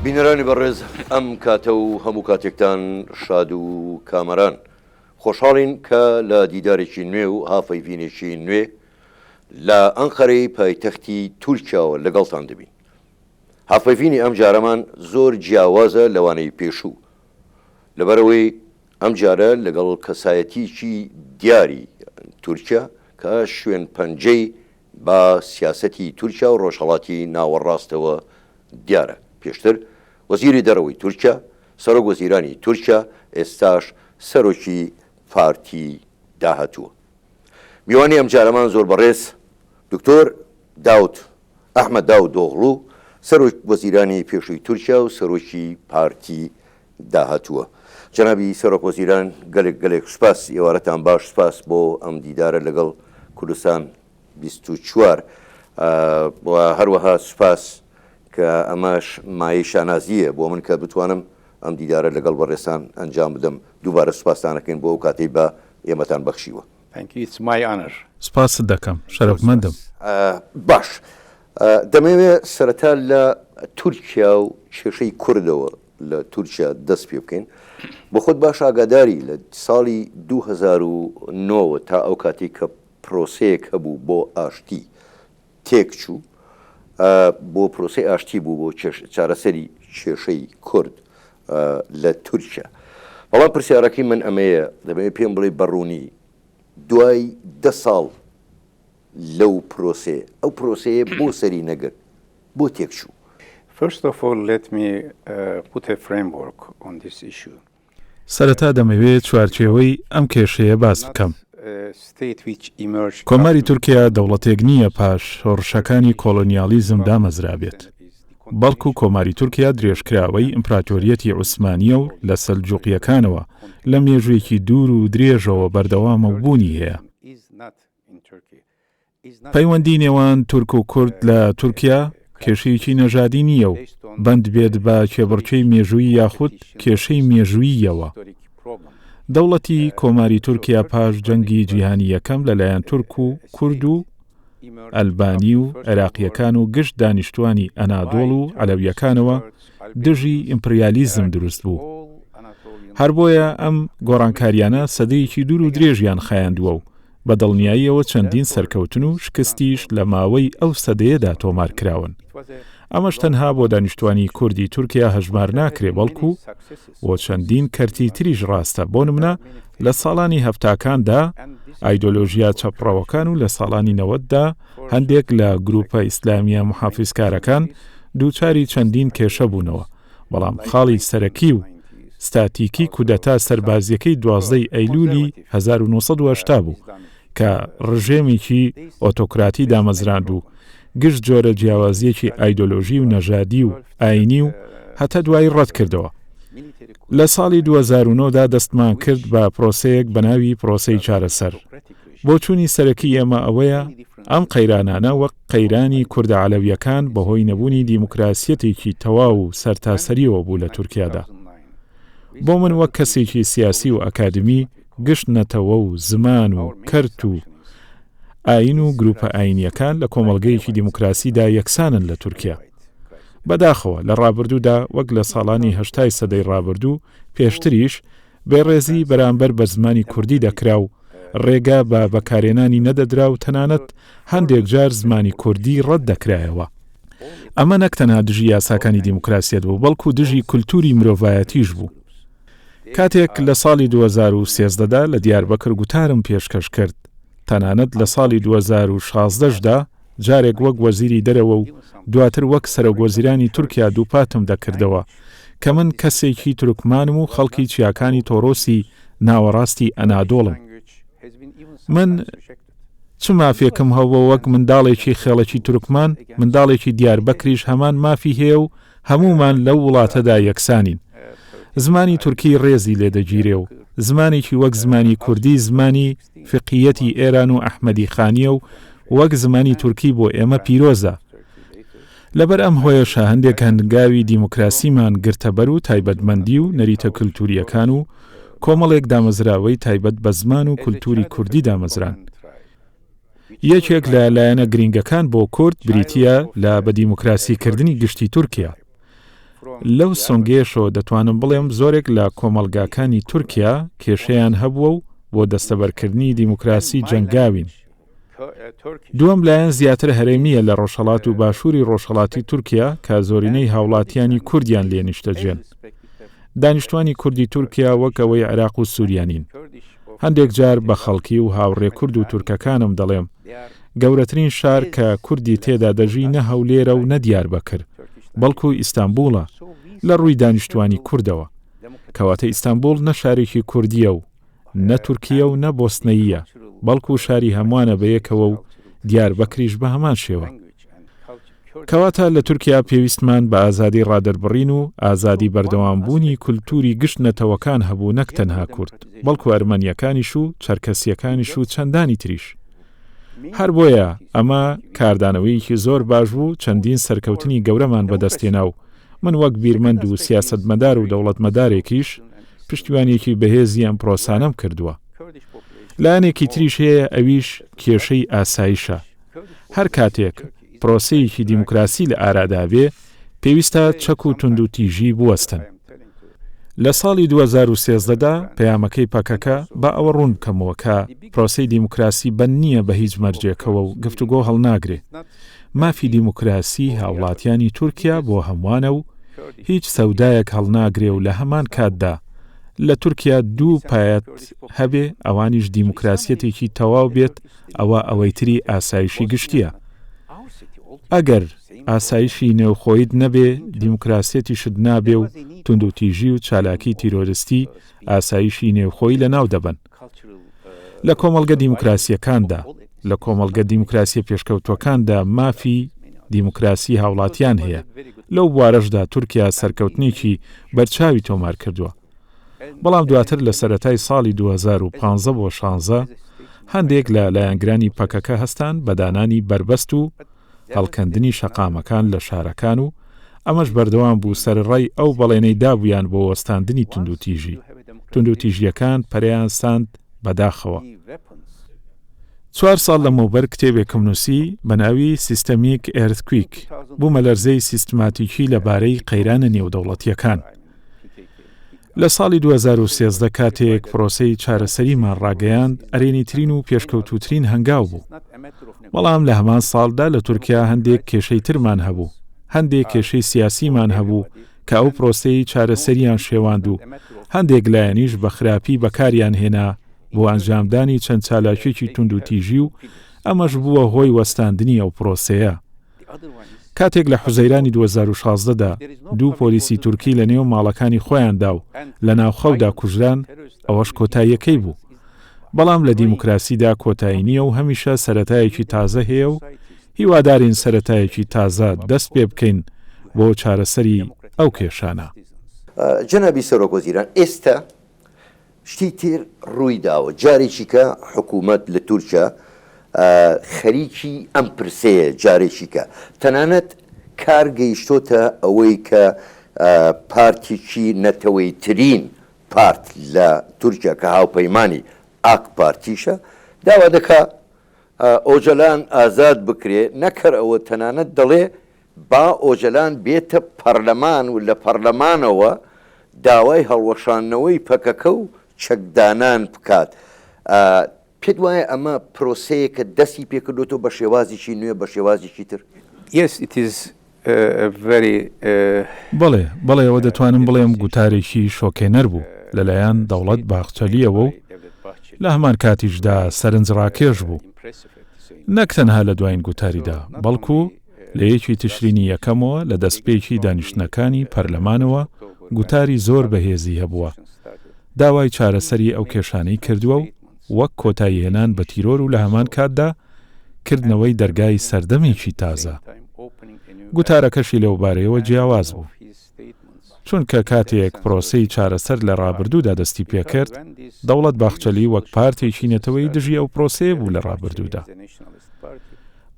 بینەرانی بەڕێز ئەم کاتە و هەموو کاتێکتان شاد و کامەران. خۆشحاڵین کە لە دیدارێکی نوێ و هافەیڤینێکی نوێ لە ئەنقەرەی پایتەختی تورکیاوە لەگەڵتان دەبین. هاڤپەیڤینی ئەمجارەمان زۆر جیاوازە لەوانەی پێشوو، لەبەرئەوەی ئەمجارە لەگەڵ کەسایەتییەکی دیاری تورکیا کە شوێن پەنجەی بە سیاسەتی تورکیا و ڕۆژهەڵاتی ناوەڕاستەوە دیارە، پێشتر وەزیری دەرەوەی تورکیا، سەرۆک وەزیرانی تورکیا، ئێستاش سەرۆکی پارتی داهاتووە. میوانی ئەمجارەمان زۆر بەڕێز دکتۆر داود ئەحمەد داودئۆغڵو، سەرۆک وەزیرانی پێشووی تورکیا و سەرۆکی پارتی داهاتووە. جەنابی سەرۆک وەزیران گەلێک گەلێک سوپاس، ئێوارەتان باش، سوپاس بۆ ئەم دیدارە لەگەڵ کوردستان 24 و هەروەها سوپاس کە ئەمەش مایەی شانازییە بۆ من کە بتوانم ئەم دیدارە لەگەڵ بەڕێزتان ئەنجام بدەم، دووبارە سوپاستان ئەکەین بۆ ئەو کاتەی بە ئێمەتان بەخشیوە. Thank you. It's my honor. سپاست دەکەم. شەرەفمەندم. باش دەمەوێ سەرەتا لە تورکیا و کێشەی کوردەوە لە تورکیا دەست پێ بکەین. بۆ خۆت باش ئاگاداری لە ساڵی 2009 وە تا ئەو کاتەی کە پرۆسەیەک هەبوو بۆ ئاشتی تێکچوو، بۆ پرۆسەی ئاشتی بوو بۆ چارەسەری کێشەی کورد لە تورکیا. بەڵام پرسیارەکەی من ئەمەیە، دەمەوێت پێم بڵێی بە ڕوونی دوای دە ساڵ لەو پرۆسەیە، ئەو پرۆسەیە بۆ سەری نەگرت، بۆ تێکچوو؟ First of all, let me put a framework on this issue. سەرەتا دەمەوێ چوارچێوەی ئەم کێشەیە باس بکەم. کۆماری تورکیا دەوڵەتێک نییە پاش شۆڕشەکانی کۆڵۆنیاڵیزم دامەزرابێت، بەڵکو کۆماری تورکیا درێژکراوەی ئیمپراتۆریەتی عوسمانییە و لە سەلجوقییەکانەوە لە مێژوویەکی دوور و درێژەوە بەردەوامە و بوونی هەیە. پەیوەندی نێوان تورک و کورد لە تورکیا کێشەیەکی نەژادی نییە و بەند بێت بە کێبڕکێی مێژوویی یاخود کێشەی مێژووییەوە. دەوڵەتی کۆماری تورکیا پاش جەنگی جیهانی یەکەم لەلایەن تورک و کورد و ئەلبانی و عێراقییەکان و گشت دانیشتوانی ئەنادۆڵ و عەلەوییەکانەوە دژی ئیمپریالیزم دروست بوو. هەر بۆیە ئەم گۆڕانکاریانە سەدەیەکی دوور و درێژیان خایاندووە و بە دڵنیاییەوە چەندین سەرکەوتن و شکستیش لە ماوەی ئەو سەدەیەدا تۆمار کراون. ئەمەش تەنها بۆ دانیشتوانی کوردی تورکیا هەژمار ناکرێ بەڵکو بۆ چەندین کەرتی تریش ڕاستە بۆ نمونە لە ساڵانی هەفتاکاندا ئایدۆلۆژیا چەپڕەوەکان و لە ساڵانی نەوەتدا هەندێک لە گروپە ئیسلامیە محافیزکارەکان دووچاری چەندین کێشە بوونەوە بەڵام خاڵی سەرەکی و ستاتیکی کودەتا سەربازیەکەی دوازدەی ئەیلولی 1980 بوو کە ڕژێمێکی ئۆتۆکراتی دامەزراند و گشت جۆرە جیاوازیەکی ئایدۆلۆژی و نەژادی و ئاینی و هەتا دوایی ڕەتکردەوە. لە ساڵی 2009 دا دەستمان کرد بە پرۆسەیەک بە ناوی پرۆسەی چارەسەر. بۆچوونی سەرەکی ئێمە ئەوەیە ئەم قەیرانانە وەک قەیرانی کوردە عەلەویەکان بەهۆی نەبوونی دیموکراسیەتێکی تەواو و سەرتاسەریەوە بوو لە تورکیادا. بۆ من وەک کەسێکی سیاسی و ئەکادمی گشت نەتەوە و زمان و کەرت و ئایین و گروپە ئایینیەکان لە کۆمەڵگەیەکی دیموکراسیدا یەکسانن لە تورکیا. بەداخەوە لە ڕابردوودا وەک لە ساڵانی هەشتای سەدەی ڕابردوو پێشتریش بێڕێزی بەرامبەر بە زمانی کوردی دەکرا و ڕێگا بە بەکارێنانی نەدەدرا و تەنانەت هەندێک جار زمانی کوردی ڕەت دەکرایەوە. ئەمە نەک تەنها دژی یاساکانی دیموکراسیەت بوو، بەڵکو دژی کولتوری مرۆڤایەتیش بوو. کاتێک لە ساڵی 2013 دا لە دیاربەکر گوتارم پێشکەش کرد، تەنانەت لە ساڵی 2016 دا جارێک وەک وەزیری دەرەوە و دواتر وەک سەرۆکوەزیرانی تورکیا دووپاتم دەکردەوە کە من کەسێکی تورکمانم و خەڵکی چیاکانی تۆرۆسی ناوەڕاستی ئەنادۆڵم. من چ مافێکم هەبووە وەک منداڵێکی خێڵەکی تورکمان، منداڵێکی دیاربەکریش هەمان مافی هەیە و هەموومان لەو وڵاتەدا یەکسانین. زمانی تورکی ڕێزی لێ دەگیرێ و زمانێکی وەک زمانی کوردی زمانی فیقهیەتی ئێران و ئەحمەدی خانییە و وەک زمانی تورکی بۆ ئێمە پیرۆزە. لەبەر ئەم هۆیەشە هەندێک هەنگاوی دیموکراسیمان گرتەبەر و تایبەتمەندی و نەریتە کولتوورییەکان و کۆمەڵێک دامەزراوەی تایبەت بە زمان و کولتووری کوردی دامەزران. یەکێک لە لایەنە گرینگەکان بۆ کورد بریتییە لە بە دیموکراسی کردنی گشتی تورکیا. لەو سۆنگەیەشەوە دەتوانم بڵێم زۆرێک لە کۆمەڵگاکانی تورکیا کێشەیان هەبووە و بۆ دەستەبەرکردنی دیموکراسی جەنگاوین. دووەم لایەن زیاتر هەرێمییە لە ڕۆژهەڵات و باشووری ڕۆژهەڵاتی تورکیا کە زۆرینەی هاوڵاتیانی کوردیان لێ نیشتەجێن. دانیشتوانی کوردی تورکیا وەک ئەوەی عێراق و سووریا نین. هەندێک جار بە خەڵکی و هاوڕێ کورد و تورکەکانم دەڵێم گەورەترین شار کە کوردی تێدا دەژی نە هەولێرە و نە دیاربەکر، بەڵکو ئیستانبوڵە لە ڕووی دانیشتوانی کوردەوە. کەواتە ئیستانبوڵ نە شارێکی کوردییە و نە تورکییە و نە بۆسنەییە، بەڵکو شاری هەمووانە بەیەکەوە و دیاربەکریش بە هەمان شێوە. کەواتە لە تورکیا پێویستمان بە ئازادی ڕادەربڕین و ئازادی بەردەوامبوونی کولتووری گشت نەتەوەکان هەبوو نەک تەنها کورد، بەڵکو ئەرمەنییەکانیش و چەرکەسییەکانیش و چەندانی تریش. هەر بۆیە ئەمە کاردانەوەیەکی زۆر باش بوو چەندین سەرکەوتنی گەورەمان بەدەستهێنا و من وەک بیرمەند و سیاسەتمەدار و دەوڵەتمەدارێکیش پشتیوانیەکی بەهێزی ئەم پرۆسانەم کردووە. لایەنێکی تریش هەیە ئەویش کێشەی ئاسایشە. هەر کاتێک پرۆسەیەکی دیموکراسی لە ئارادا بێ، پێویستە چەک و توندوتیژی بوەستن. لە ساڵی 2013 دا پەیامەکەی پەکەکە با ئەوە ڕوون بکەمەوە کە پرۆسەی دیموکراسی بەند نییە بە هیچ مەرجێکەوە و گفتوگۆ هەڵناگرێ. مافی دیموکراسی هاوڵاتیانی تورکیا بۆ هەمووانە و هیچ سەودایەک هەڵناگرێ و لە هەمان کاتدا لە تورکیا دوو پایەت هەبێ ئەوانیش دیموکراسیەتێکی تەواو بێت ئەوە ئەوەی تری ئاسایشی گشتیە. ئەگەر ئاسایشی نێوخۆیت نەبێ دیموکراسیەتیشت نابێ و توندوتیژی و چالاکی تیرۆرستی ئاسایشی نێوخۆی لەناو دەبەن. لە کۆمەڵگە دیموکراسییەکاندا، لە کۆمەڵگە دیموکراسییە پێشکەوتووەکاندا مافی دیموکراسی هاوڵاتیان هەیە، لەو بوارەشدا تورکیا سەرکەوتنێکی بەرچاوی تۆمار کردووە. بەڵام دواتر لە سەرەتای ساڵی 2015 بۆ 16 هەندێک لە لایەنگرانی پەکەکە هەستان بە دانانی بەربەست و هەڵکەندنی شەقامەکان لە شارەکان و ئەمەش بەردەوام بوو سەرەڕای ئەو بەڵێنەی دابوویان بۆ وەستاندنی توندوتیژی. توندوتیژییەکان پەرەیان ساند بەداخەوە. چوار ساڵ لەمەوبەر کتێبێکم نووسی بە ناوی Systemic Earthquake، بوومەلەرزەی سیستماتیکی لەبارەی قەیرانە نێودەوڵەتییەکان. لە ساڵی 2013 کاتێک پرۆسەی چارەسەریمان ڕاگەیاند، ئەرێنیترین و پێشکەوتووترین هەنگاو بوو. بەڵام لە هەمان ساڵدا لە تورکیا هەندێک کێشەی ترمان هەبوو، هەندێک کێشەی سیاسیمان هەبوو کە ئەو پرۆسەی چارەسەریان شێواند و هەندێک لایەنیش بە خراپی بەکاریان هێنا بۆ ئەنجامدانی چەند چالاکیەکی توندوتیژی و ئەمەش بووە هۆی وەستاندنی ئەو پرۆسەیە. کاتێک لە حوزەیرانی 2016 دا دوو پۆلیسی تورکی لە نێو ماڵەکانی خۆیاندا و لە ناو خەودا کوژران، ئەوەش کۆتاییەکەی بوو. بەڵام لە دیموکراسیدا کۆتایی نییە و هەمیشە سەرەتایەکی تازە هەیە و هیوادارین سەرەتایەکی تازە دەست پێ بکەین بۆ چارەسەری ئەو کێشانە. جەنابی سەرۆک وەزیران، ئێستا شتی تر ڕووی داوە، جارێکی کە حکوومەت لە تورکیا خەریکی ئەم پرسەیە، جارێکی کە تەنانەت کار گەیشتۆتە ئەوەی کە پارتێکی نەتەوەیترین پارت لە تورکیا کە هاوپەیمانی ئاک پارتیشە داوا دەکا ئۆجەلان ئازاد بکرێ، نەک هەر ئەوە تەنانەت دەڵێ با ئۆجەلان بێتە پەرلەمان و لە پەرلەمانەوە داوای هەڵوەشاندنەوەی پەکەکە و چەکدانان بکات. پێت وایە ئەمە پرۆسەیەکە دەستی پێکردۆتەوە بە شێوازێکی نوێ، بە شێوازێکی تر؟ Yes, it is a very. بەڵێ، بەڵێ ئەوە دەتوانم بڵێم گوتارێکی شۆکێنەر بوو لەلایەن دەوڵەت باخچەلییەوە و لە هەمان کاتیشدا سەرنجڕاکێش بوو. نەک تەنها لە دوایین گوتاریدا، بەڵکو لە یەکی تشرینی یەکەمەوە لە دەستپێکی دانیشتنەکانی پەرلەمانەوە گوتاری زۆر بەهێزی هەبووە، داوای چارەسەری ئەو کێشانەی کردووە و وەک کۆتاییهێنان بە تیرۆر و لە هەمان کاتدا کردنەوەی دەرگای سەردەمێکی تازە. گوتارەکەشی لەوبارەیەوە جیاواز بوو. چونکە کاتێک پرۆسەی چارەسەر لە ڕابردوودا دەستی پێکرد، دەوڵەت باخچەلی وەک پارتێکی نەتەوەیی دژی ئەو پرۆسەیە بوو لە ڕابردوودا.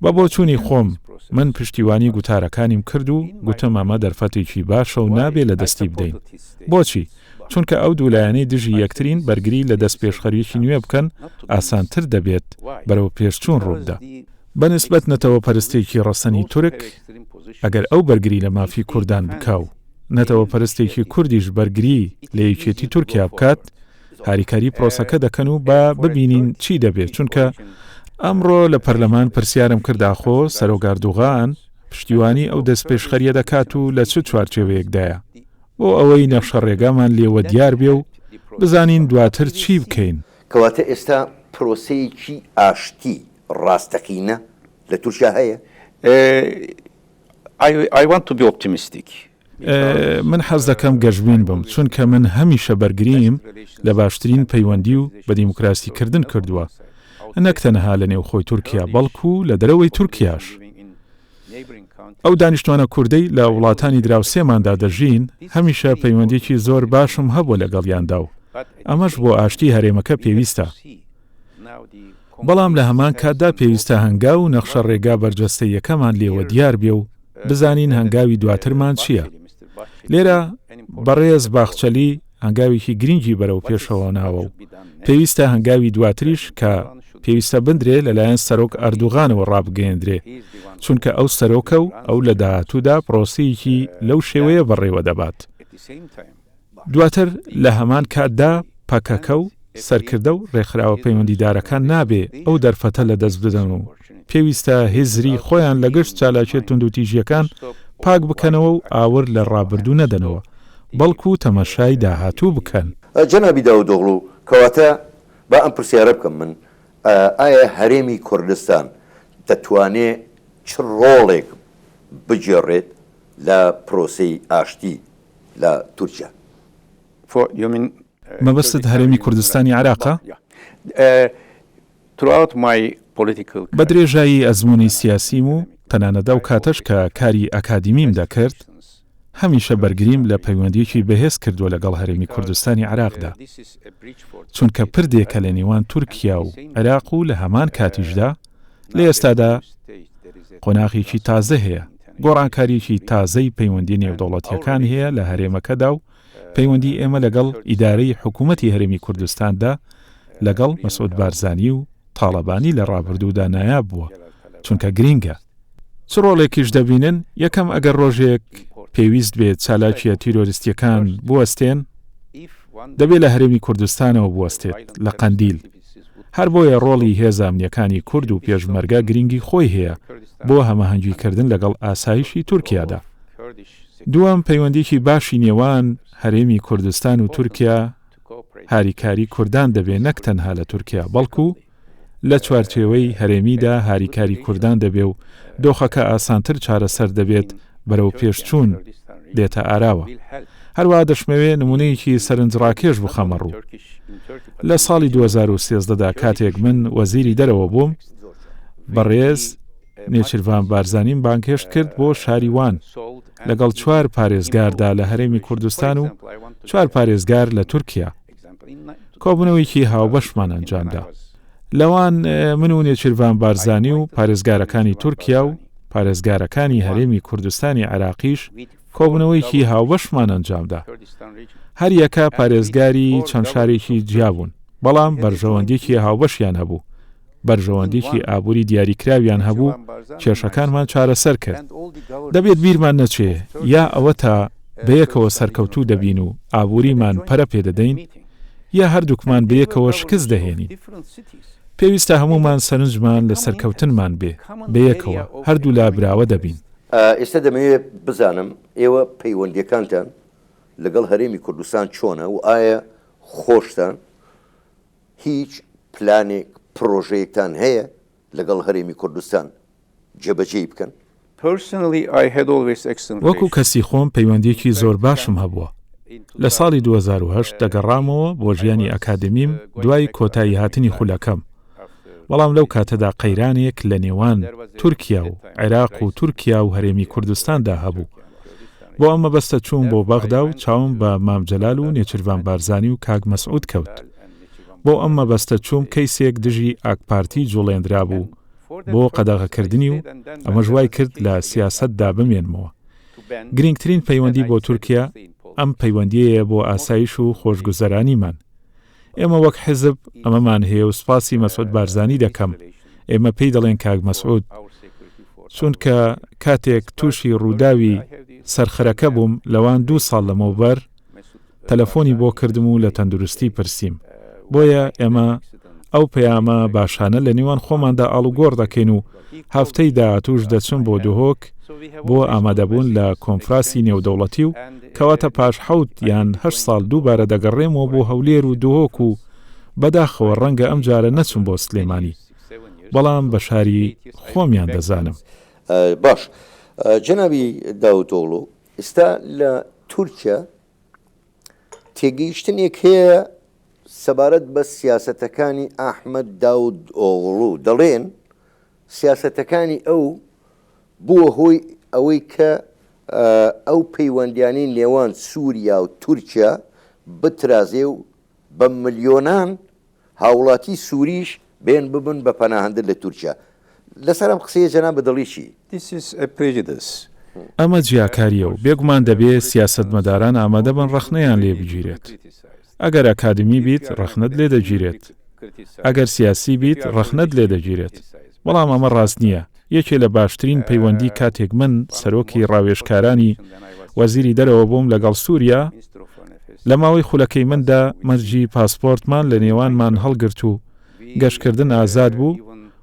بە بۆچوونی خۆم، من پشتیوانی گوتارەکانیم کرد و گوتم ئەمە دەرفەتێکی باشە و نابێ لە دەستی بدەین. بۆچی؟ چونکە ئەو دوو لایەنەی دژی یەکترین بەرگری لە دەستپێشخەریی نوێ بکەن ئاسانتر دەبێت بەرەوپێشچوون ڕووبدا. بە نیسبەت نەتەوەپەرستێکی ڕەسەنی تورک، ئەگەر ئەو بەرگری لە مافی کوردان بکا و. نەتەوەپەرستێکی کوردیش بەرگری لە یەکێتی تورکیا بکات، هاریکاری پرۆسەکە دەکەن و با ببینین چی دەبێت، چونکە ئەمڕۆ لە پەرلەمان پرسیارم کرد ئاخۆ سەرۆک ئەردوغان پشتیوانی ئەو دەستپێشخەرییە دەکات و لە چ چوارچێوەیەکدایە، بۆ ئەوەی نەخشەڕێگامان لێوە دیار بێ و بزانین دواتر چی بکەین. کەواتە ئێستا پرۆسەیەکی ئاشتی ڕاستەقینە لە تورکیا هەیە؟ I want to be optimistic. من حەز دەکەم گەشبین بم، چونکە من هەمیشە بەرگریم لە باشترین پەیوەندی و بە دیموکراسی کردن کردووە، نەک تەنها لە نێوخۆی تورکیا، بەڵکو لە دەرەوەی تورکیاش. ئەو دانیشتوانە کوردەی لە وڵاتانی دراوسێماندا دەژین، هەمیشە پەیوەندییەکی زۆر باشم هەبووە لەگەڵیاندا و ئەمەش بۆ ئاشتی هەرێمەکە پێویستە. بەڵام لە هەمان کاتدا پێویستە هەنگاو و نەخشە ڕێگا بەرجەستەییەکەمان لێوە دیار بێ و بزانین هەنگاوی دواترمان چییە. لێرە بەڕێز باخچەلی هەنگاوێکی گرینگی بەرەو پێشەوە ناوە و پێویستە هەنگاوی دواتریش کە پێویستە بندرێ لەلایەن سەرۆک ئەردوغانەوە ڕابگەیەندرێ، چونکە ئەو سەرۆکە و ئەو لە داهاتوودا پرۆسەیەکی لەو شێوەیە بەڕێوە دەبات. دواتر لە هەمان کاتدا پەکەکە و سەرکردە و رێکخراوە پەیوەندیدارەکان نابێ ئەو دەرفەتە لە دەست بدەن و پێویستە هزری خۆیان لە گشت چالاکیە توندوتیژیەکان پاک بکەنەوە و ئاور لە رابردوو نەدەنەوە بەڵکو تەمەشای داهاتوو بکەن. جەنابی داودئۆغڵو، کەواتە با ئەم پرسیارە بکەم من، ئایا هەرێمی کوردستان دەتوانێ چ ڕۆڵێک بگێڕێت لە پرۆسەی ئاشتی لە تورکیا؟ مەبەستت هەرێمی کوردستانی عێراقە؟ بە درێژایی ئەزموونی سیاسیم و تەنانەت ئەو کاتەش کە کاری ئەکادیمیم دەکرد، هەمیشە بەرگریم لە پەیوەندییەکی بەهێز کردووە لەگەڵ هەرێمی کوردستانی عێراقدا، چونکە پردێکە لە نێوان تورکیا و عێراق و لە هەمان کاتیشدا لە ئێستادا قۆناغێکی تازە هەیە، گۆڕانکارییەکی تازەی پەیوەندییە نێودەوڵەتییەکان هەیە لە هەرێمەکەدا و پەیوەندی ئێمە لەگەڵ ئیدارەی حکوومەتی هەرێمی کوردستاندا لەگەڵ مەسعود بارزانی و تاڵەبانی لە ڕابردوودا نایاب بووە، چونکە گرینگە. چ ڕۆڵێکیش دەبینن؟ یەکەم ئەگەر ڕۆژێک پێویست بێت چالاکییە تیرۆریستییەکان بوەستێن، دەبێ لە هەرێمی کوردستانەوە بوەستێت، لە قەندیل. هەر بۆیە ڕۆڵی هێزە ئەمنییەکانی کورد و پێشمەرگە گرینگی خۆی هەیە بۆ هەماهەنگیکردن لەگەڵ ئاسایشی تورکیادا. دووەم، پەیوەندیی باشی نێوان هەرێمی کوردستان و تورکیا هاریکاری کوردان دەبێ نەک تەنها لە تورکیا بەڵکو لە چوارچێوەی هەرێمیدا هاریکاری کوردان دەبێ و دۆخەکە ئاسانتر چارەسەر دەبێت بەرەو پێشچوون دێتە ئاراوە. هەروەها دەشمەوێ نمونەیەکی سەرنجڕاکێش بخەمە ڕوو. لە ساڵی 2013 دا کاتێک من وەزیری دەرەوە بووم، بەڕێز نێچیرڤان بارزانیم بانگهێشت کرد بۆ شاری وان لەگەڵ چوار پارێزگاردا لە هەرێمی کوردستان و چوار پارێزگار لە تورکیا. کۆبوونەوەیەکی هاوبەشمان ئەنجامدا. لەوان من و نێچیرڤان بارزانی و پارێزگارەکانی تورکیا و پارێزگارەکانی هەرێمی کوردستانی عێراقیش کۆبوونەوەیەکی هاوبەشمان ئەنجامدا. هەریەکە پارێزگاری چەند شارێکی جیا بوون، بەڵام بەرژەوەندیەکی هاوبەشیان هەبوو. بەرژەوەندیی ئابووری دیاریکراویان هەبوو، کێشەکانمان چارەسەر کرد. دەبێت بیرمان نەچێ یا ئەوەتا بەیەکەوە سەرکەوتوو دەبین و ئابووریمان پەرە پێدەدەین، یا هەردووکمان بەیەکەوە شکست دەهێنین. پێویستە هەموومان سەرنجمان لە سەرکەوتنمان بێ، بەیەکەوە هەردوولا براوە دەبین. ئێستا دەمەوێ بزانم ئێوە پەیوەندییەکانتان لەگەڵ هەرێمی کوردستان چۆنە و ئایا خۆشتان هیچ پلانێک، پرۆژەیەکتان هەیە لەگەڵ هەرێمی کوردستان جێبەجێی بکەن؟ وەکو کەسی خۆم پەیوەندییەکی زۆر باشم هەبووە. لە ساڵی 2008 دەگەڕامەوە بۆ ژیانی ئەکادیمیم دوای کۆتاییهاتنی خولەکەم، بەڵام لەو کاتەدا قەیرانێک لە نێوان تورکیا و عێراق و تورکیا و هەرێمی کوردستاندا هەبوو. بۆ ئەم مەبەستە چووم بۆ بەغدا و چاوم بە مام جەلال و نێچیرڤان بارزانی و کاک مەسعود کەوت. بۆ ئەم مەبەستە چووم کەیسێک دژی ئاکپارتی جوڵێندرابوو بۆ قەدەغەکردنی و ئەمەش وای کرد لە سیاسەتدا بمێنمەوە. گرینگترین پەیوەندی بۆ تورکیا ئەم پەیوەندییەیە بۆ ئاسایش و خۆشگوزەرانیمان. ئێمە وەک حیزب ئەمەمان هەیە و سوپاسی مەسعود بارزانی دەکەم، ئێمە پێی دەڵێن کاک مەسعود، چونکە کاتێک تووشی ڕووداوی. سەرخەرەکە بووم لەوان دوو ساڵ لەمەوبەر تەلەفۆنی بۆ کردم و لە تەندروستی پرسیم. بۆیە ئێمە ئەو پەیامە باشانە لە نێوان خۆماندا ئاڵوگۆڕ دەکەین و هەفتەی داهاتووش دەچم بۆ دهۆک بۆ ئامادەبوون لە کۆنفراسی نێودەوڵەتی و کەواتە پاش حەوت یان هەشت ساڵ دووبارە دەگەڕێمەوە بۆ هەولێر و دهۆک و بەداخەوە ڕەنگە ئەمجارە نەچم بۆ سلێمانی بەڵام بە شاری خۆمیان دەزانم. باش جەنابی داوودئۆغڵو ئیستا لە تورکیا تێگەیشتنێک هەیە سەبارەت بە سیاسەتەکانی ئەحمەد داود ئۆغڵو دەڵێن سیاسەتەکانی ئەو بووە هۆی ئەوەی کە ئەو پەیوەندیانی نێوان سووریا و تورکیا بترازێ و بە ملیۆنان هاوڵاتی سوریش بێن ببن بە پەناهەندە لە تورکیا. لەسەر ئەم قسەیە جەنابت دەڵێی چی؟ This is a prejudice. ئەمە جیاکارییە و بێگومان دەبێ سیاسەتمەداران ئامادەبن ڕەخنەیان لێ بگیرێت. ئەگەر ئەکادیمی بیت ڕەخنەت لێ دەگیرێت. ئەگەر سیاسی بیت ڕەخنەت لێ دەگیرێت. بەڵام ئەمە ڕاست نییە. یەکێ لە باشترین پەیوەندی کاتێک من سەرۆکی ڕاوێژکارانی وەزیری دەرەوە بووم لەگەڵ سووریا، لە ماوەی خولەکەی مندا مەرجی پاسپۆرتمان لە نێوانمان هەڵگرت و گەشتکردن ئازاد بوو،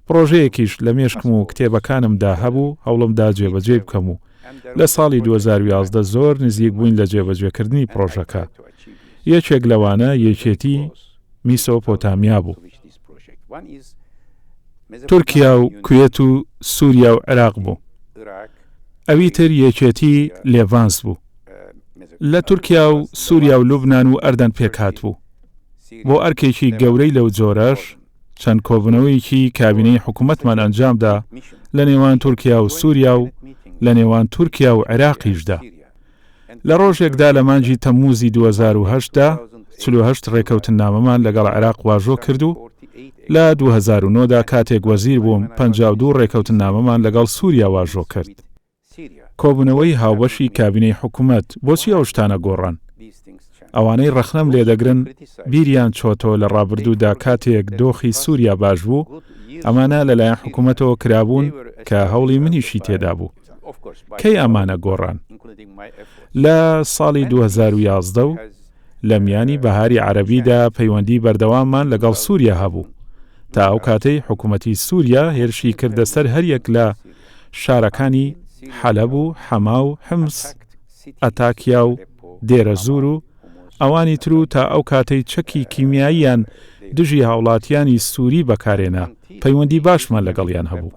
پڕۆژەیەکیش لە مێشکم و کتێبەکانمدا هەبوو هەوڵمدا جێبەجێی بکەم و لە ساڵی 2011 زۆر نزیک بووین لە جێبەجێکردنی پڕۆژەکە. یەکێک لەوانە یەکێتی میسۆپۆتامیا بوو. تورکیا و کوێت و سووریا و عێراق بوو. ئەوی تر یەکێتی لێڤانس بوو. لە تورکیا و سووریا و لوبنان و ئەردەن پێکهاتبوو. بۆ ئەرکێکی گەورەی لەو جۆرەش چەند کۆبوونەوەیەکی کابینەی حکوومەتمان ئەنجامدا لە نێوان تورکیا و سووریا و لە نێوان تورکیا و عێراقیشدا. لە ڕۆژێکدا لە مانگی تەمموزی 2008 دا 48 ڕێکەوتننامەمان لەگەڵ عێراق واژۆ کرد و لە 2009 دا کاتێک وەزیر بووم 52 ڕێکەوتننامەمان لەگەڵ سووریا واژۆ کرد. کۆبوونەوەی هاوبەشی کابینەی حکومەت، بۆچی ئەو شتانە گۆڕان؟ ئەوانەی ڕەخنەم لێدەگرن بیریان چۆتەوە لە ڕابردوودا کاتێک دۆخی سووریا باش بوو، ئەمانە لەلایەن حکومەتەوە کرابوون کە هەوڵی منیشی تێدابوو. کەی ئەمانە گۆڕان؟ لە ساڵی 2011 و لە میانی بەهاری عەرەبیدا پەیوەندی بەردەواممان لەگەڵ سووریا هەبوو تا ئەو کاتەی حکوومەتی سووریا هێرشی کردە سەر هەریەک لە شارەکانی حەلەب و حەما و حمس، ئەتاکیا و دێرەزوور و ئەوانی تر و تا ئەو کاتەی چەکی کیمیاییان دژی هاوڵاتیانی سووری بەکارێنا پەیوەندی باشمان لەگەڵیان هەبوو.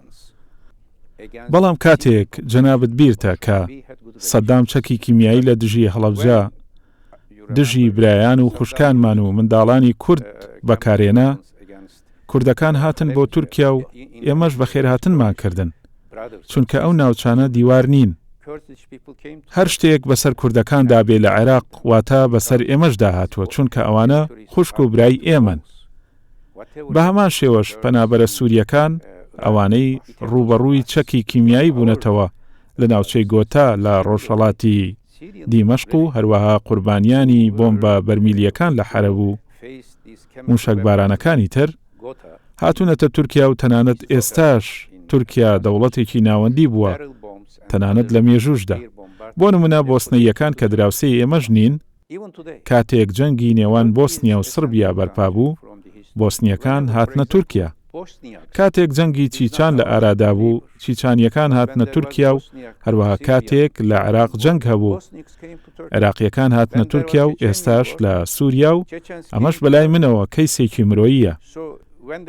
بەڵام کاتێک جەنابت بیرتە کە سەدام چەکی کیمیایی لە دژی هەڵەبجە دژی برایان و خوشکانمان و منداڵانی کورد بەکارێنا، کوردەکان هاتن بۆ تورکیا و ئێمەش بەخێرهاتنمان کردن، چونکە ئەو ناوچانە دیوار نین. هەر شتێک بەسەر کوردەکاندا بێ لە عێراق واتە بەسەر ئێمەشدا هاتووە، چونکە ئەوانە خوشک و برای ئێمەن. بە هەمان شێوەش پەنابەرە سوورییەکان، ئەوانەی ڕووبەڕووی چەکی کیمیایی بوونەتەوە لە ناوچەی گۆتا لە ڕۆژهەڵاتی دیمەشق و هەروەها قوربانیانی بۆمبە بەرمیلییەکان لە حەلەب و مووشەکبارانەکانی تر، هاتوونەتە تورکیا و تەنانەت ئێستاش تورکیا دەوڵەتێکی ناوەندی بووە تەنانەت لە مێژووشدا. بۆ نموونە بۆسنەییەکان کە دراوسێی ئێمەش نین، کاتێک جەنگی نێوان بۆسنیا و سڕبیا بەرپا بوو، بۆسنییەکان هاتنە تورکیا. کاتێک جەنگی چیچان لە ئارادا بوو، چیچانییەکان هاتنە تورکیا و هەروەها کاتێک لە عێراق جەنگ هەبوو، عێراقییەکان هاتنە تورکیا و ئێستاش لە سووریا و ئەمەش بەلای منەوە کەیسێکی مرۆییە.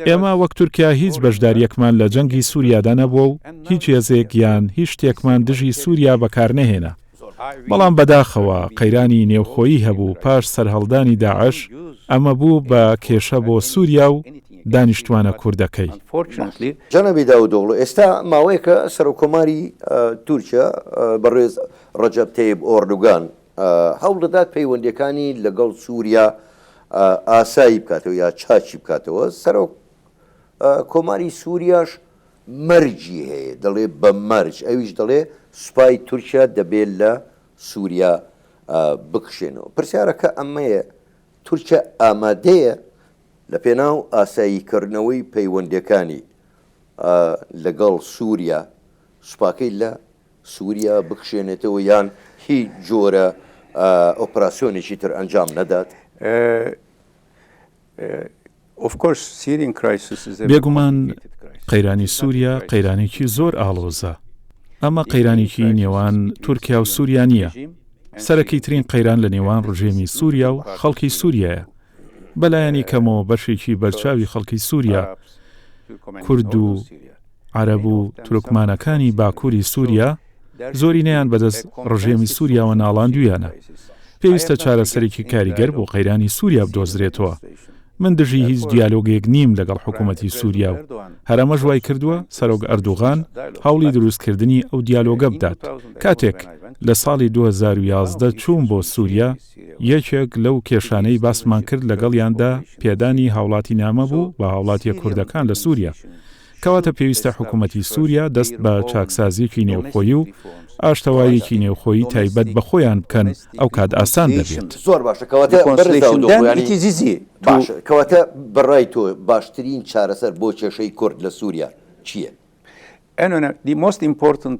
ئێمە وەک تورکیا هیچ بەشدارییەکمان لە جەنگی سووریادا نەبووە و هیچ هێزێک یان هیچ شتێکمان دژی سووریا بەکارنەهێنا. بەڵام بەداخەوە قەیرانی نێوخۆیی هەبوو پاش سەرهەڵدانی داعش، ئەمە بوو بە کێشە بۆ سووریا و دانیشتووانە کوردەکەی. جەنابی داودئۆغڵو، ئێستا ماوەیەکە سەرۆککۆماری تورکیا بەڕێز ڕەجەب تەیب ئۆردوگان هەوڵدەدات پەیوەندییەکانی لەگەڵ سووریا ئاسایی بکاتەوە یا چاکی بکاتەوە، سەرۆک کۆماری سووریاش مەرجی هەیە دەڵێ بە مەرج ئەویش دەڵێ سوپای تورکیا دەبێ لە سووریا بکشێنەوە. پرسیارەکە ئەمەیە تورکیا ئامادەیە لە پێناو ئاساییکردنەوەی پەیوەندیەکانی لەگەڵ سووریا سوپاکەی لە. سووریا بکشێنێتەوە یان هیچ جۆرە ئۆپراسیۆنێکی تر ئەنجام نەدات؟ بێگومان قەیرانی سووریا قەیرانێکی زۆر ئاڵۆزە. ئەمە قەیرانێکی نێوان تورکیا و سووریا نییە. سەرەکیترین قەیران لە نێوان ڕژێمی سووریا و خەڵکی سووریایە. بەلایەنی کەمەوە بەشێکی بەرچاوی خەڵکی سووریا، کورد و عەرەب و تورکمانەکانی باکووری سووریا، زۆرینەیان بەدەست ڕژێمی سووریاوە ناڵاندوویانە. پێویستە چارەسەرێکی کاریگەر بۆ قەیرانی سووریا بدۆزرێتەوە. من دژی هیچ دیالۆگێک نیم لەگەڵ حکوومەتی سووریا و هەر ئەمەش وای کردووە سەرۆک ئەردوغان هەوڵی دروستکردنی ئەو دیالۆگە بدات. کاتێک لە ساڵی 2011 چووم بۆ سووریا، یەکێک لەو کێشانەی باسمان کرد لەگەڵیاندا پێدانی هاوڵاتینامە بوو بە هاوڵاتیە کوردەکان لە سووریا. کەواتە پێویستە حکوومەتی سووریا دەست بە چاکسازییەکی نێوخۆیی و ئاشتەواییەکی نێوخۆیی تایبەت بە خۆیان بکەن، ئەوکات ئاسان دەبێت. زۆر باشە کەواتە بەڕێز داودئۆغڵو یانی باشە کەواتە بە ڕای تۆ باشترین چارەسەر بۆ کێشەی کورد لە سووریا چییە؟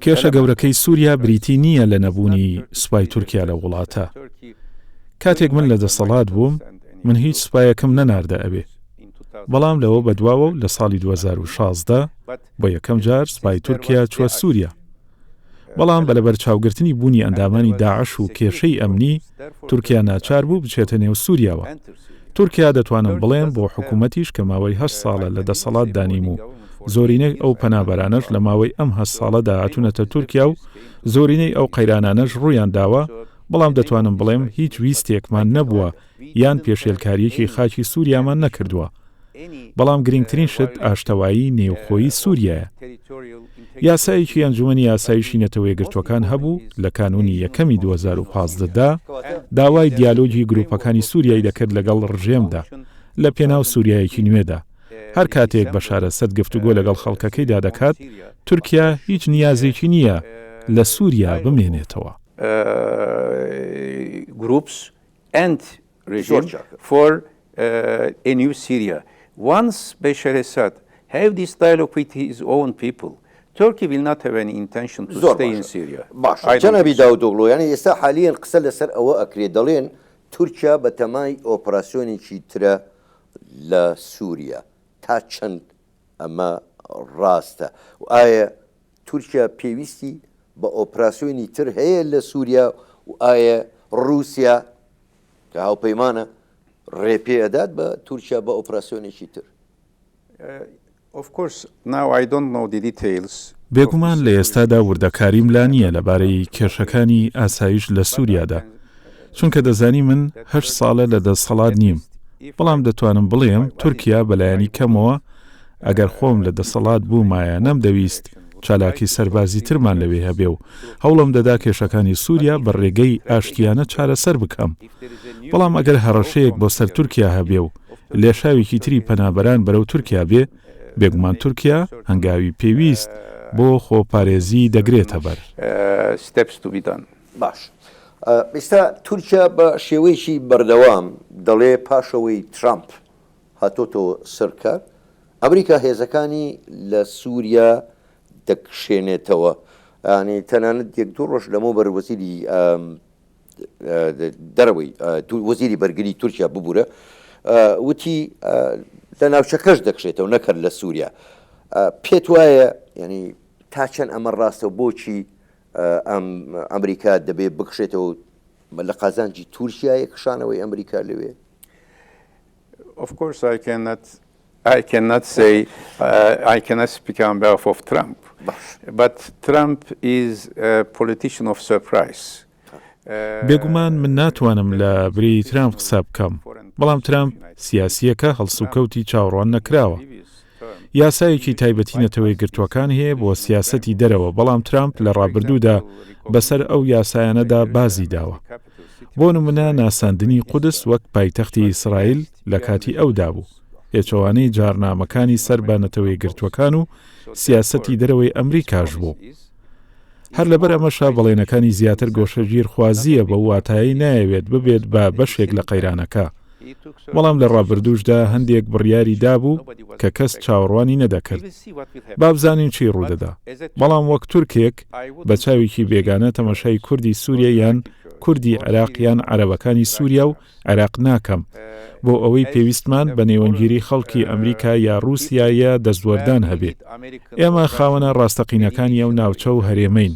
کێشە گەورەکەی سووریا بریتی نییە لە نەبوونی سوپای تورکیا لەو وڵاتە. کاتێک من لە دەسەڵات بووم، من هیچ سوپایەکم نەناردە ئەوێ. بەڵام لەوە بەدواوە و لە ساڵی 2016 بۆ یەکەم جار سوپای تورکیا چووە سووریا. بەڵام بە لەبەرچاوگرتنی بوونی ئەندامانی داعش و کێشەی ئەمنی، تورکیا ناچار بوو بچێتە نێو سووریاوە. تورکیا دەتوانم بڵێم بۆ حکوومەتیش کە ماوەی هەشت ساڵە لە دەسەڵاتدا نیم و زۆرینەی ئەو پەنابەرانەش لە ماوەی ئەم هەشت ساڵەدا هاتوونەتە تورکیا و زۆرینەی ئەو قەیرانانەش ڕوویان داوە، بەڵام دەتوانم بڵێم هیچ ویستێکمان نەبووە یان پێشێلکارییەکی خاکی سووریامان نەکردووە. بەڵام گرنگترین شت ئاشتەوایی نێوخۆیی سووریایە. یاسایەکی ئەنجومەنی ئاسایشی نەتەوەیەکگرتووەکان هەبوو لە کانوونی یەکەمی 2015 دا داوای دیالۆگی گرووپەکانی سووریای دەکرد لەگەڵ ڕژێمدا لە پێناو سووریایەکی نوێدا. هەر کاتێک بەشار ئەسەد گفتوگۆ لەگەڵ خەڵکەکەیدا دەکات، تورکیا هیچ نیازێکی نییە لە سووریا بمێنێتەوە. groups and regime for a new Syria. Once Bashar Assad have this dialogue with his own people, Turkey will not have any intention to زۆر stay in باشە Syria. باشە I don't جەنابی think so. داودئۆغڵو یانی ئێستا حالیەن قسە لەسەر ئەوە ئەکرێ دەڵێن تورکیا بەتەمای ئۆپراسیۆنێکی ترە لە سوریا تا چەند ئەمە ڕاستە و ئایا تورکیا پێویستی بە ئۆپراسیۆنی تر هەیە لە سوریا و ئایا ڕووسیا کە هاوپەیمانە ڕێ پێ ئەدات بە تورکیا بە ئۆپراسیۆنێکی تر؟ بێگومان لە ئێستادا وردەکاریم لا نییە لەبارەی کێشەکانی ئاسایش لە سوریادا، چونکە دەزانی من هەشت ساڵە لە دەسەڵات نیم، بەڵام دەتوانم بڵێم تورکیا بەلایەنی کەمەوە ئەگەر خۆم لە دەسەڵات بوومایە نەمدەویست چالاکی سەربازیترمان لەوێ هەبێ و هەوڵم دەدا کێشەکانی سووریا بە ڕێگەی ئاشتیانە چارەسەر بکەم. بەڵام ئەگەر هەڕەشەیەک بۆ سەر تورکیا هەبێ و لێشاوێکی تری پەنابەران بەرەو تورکیا بێ، بێگومان تورکیا هەنگاوی پێویست بۆ خۆپارێزی دەگرێتەبەر. باش ئێستا تورکیا بە شێوەیەکی بەردەوام دەڵێ پاش ئەوەی ترامپ هاتۆتەوە سەر کار، ئەمریکا هێزەکانی لە سووریا دەکشێنێتەوە. یانی تەنانەت یەک دوو ڕۆژ لەمەوبەر وەزیری دەرەوەی وەزیری بەرگری تورکیا ببوورە وتی لە ناوچەکەش دەکشێتەوە نەکرد لە سووریا. پێت وایە ینی تا چەند ئەمە ڕاستە بۆچی ئەم ئەمریکا دەبێ بکشێتەوە لە قازانجی تورکیایە کشانەوەی ئەمریکا لەوێ؟ Of course I cannot I cannot say uh, I cannot speak on behalf of Trump. But Trump is a politician of surprise. بێگومان من ناتوانم لە بری ترامپ قسە بکەم، بەڵام ترامپ سیاسییەکە هەڵسوکەوتی چاوەڕوان نەکراوە. یاسایەکی تایبەتی نەتەوەیەکگرتووەکان هەیە بۆ سیاسەتی دەرەوە، بەڵام ترامپ لە ڕابردوودا بەسەر ئەو یاسایانەدا بازی داوە. بۆ نمونە ناساندنی قودس وەک پایتەختی ئیسرائیل لە کاتی ئەودا بوو، پێچەوانەی جاڕنامەکانی سەر بە نەتەوەیەکگرتووەکان و سیاسەتی دەرەوەی ئەمریکاش بوو. هەر لەبەر ئەمەشە بەڵێنەکانی زیاتر گۆشەگیرخوازییە بەو واتایەی نایەوێت ببێت بە بەشێک لە قەیرانەکە. بەڵام لە ڕابردووشدا هەندێک بڕیاری دابوو کە کەس چاوەڕوانی نەدەکرد. با بزانین چی ڕوودەدا. بەڵام وەک تورکێک بە چاوێکی بێگانە تەماشای کوردی سووریە یان کوردی عێراق یان عەرەبەکانی سووریا و عێراق ناکەم بۆ ئەوەی پێویستمان بە نێوەندگیری خەڵکی ئەمریکا یا ڕووسیا یە دەستوەردان هەبێ. ئێمە خاوەنە ڕاستەقینەکانی ئەو ناوچە و هەرێمەین.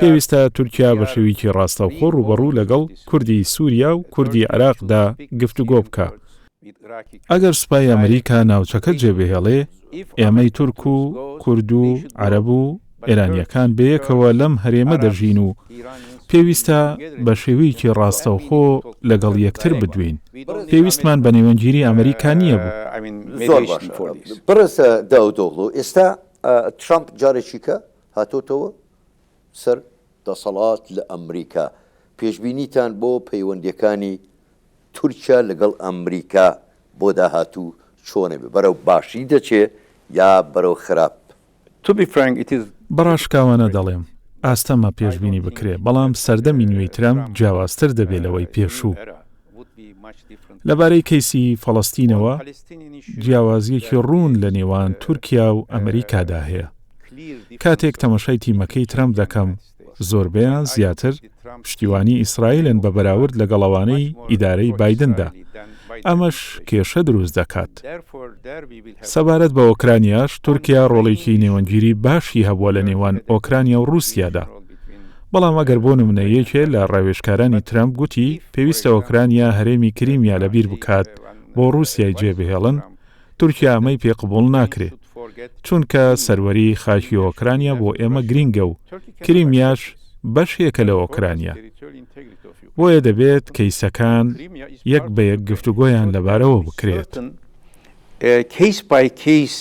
پێویستە تورکیا بە شێویکی ڕاستەوخۆ ڕووبەڕوو لەگەڵ کوردی سووریا و کوردی عێراقدا گفتوگۆ بکا. ئەگەر سوپای ئەمریکا ناوچەکە جێبهێڵێ، ئێمەی تورک و کورد و عەرەب و ئێرانییەکان بەیەکەوە لەم هەرێمە دەژین و پێویستە بە شێوەیەکی ڕاستەوخۆ لەگەڵ یەکتر بدوێین. پێویستمان بە نێوەندگیری ئەمریکا نییە بۆ. زۆر باشە بەڕێز داودئۆغڵو، ئێستا ترەمپ جارێکیکە هاتۆتەوە سەر دەسەڵات لە ئەمریکا، پێشبینیتان بۆ پەیوەندییەکانی تورکیا لەگەڵ ئەمریکا بۆ داهاتوو چۆنە بێ؟ بەرەو باشی دەچێ یا بەرەو خراپ؟ To be frank, it is. بە ڕاشکاوانە دەڵێم، ئاستەمە پێشبینی بکرێ، بەڵام سەردەمی نوێی ترەمپ جیاوازتر دەبێ لەوەی پێشوو. لەبارەی کەیسی فەڵەستینەوە، جیاوازییەکی ڕوون لە نێوان تورکیا و ئەمریکادا هەیە. کاتێک تەمەشای تیمەکەی ترەمپ دەکەم، زۆربەیان زیاتر پشتیوانی ئیسرائیلن بە بەراورد لەگەڵ ئەوانەی ئیدارەی بایدندا، ئەمەش کێشە دروست دەکات. سەبارەت بە ئۆکرانیاش، تورکیا ڕۆڵێکی نێوەندگیری باشی هەبووە لە نێوان ئۆکرانیا و ڕووسیادا. بەڵام ئەگەر بۆ نمونە یەکێ لە ڕاوێژکارانی ترەمپ گوتی پێویستە ئۆکرانیا هەرێمی کریمیا لەبیر بکات بۆ ڕووسیای جێبهێڵن، تورکیا ئەمەی پێ قبوڵ ناکرێ، چونکە سەروەری خاکی ئۆکرانیا بۆ ئێمە گرینگە و کریمیاش بەشێکە لە ئۆکرانیا. بۆیە دەبێت کەیسەکان یەک بە یەک گفتوگۆیان لەبارەوە بکرێت. Case by case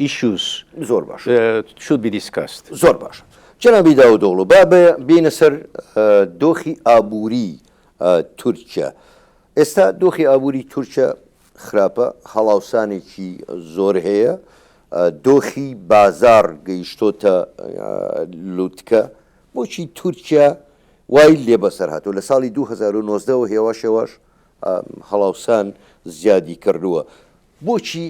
issues زۆر باشە. should be discussed. زۆر باشە جەنابی داودئۆغڵو با بێینە سەر دۆخی ئابووری تورکیا. ئێستا دۆخی ئابووری تورکیا خراپە، هەڵاوسانێکی زۆر هەیە، دۆخی بازاڕ گەیشتۆتە لوتکە، بۆچی تورکیا وای لێ بەسەر هاتووە؟ لە ساڵی 2019 وە هێواش هێواش هەڵاوسان زیادی کردووە، بۆچی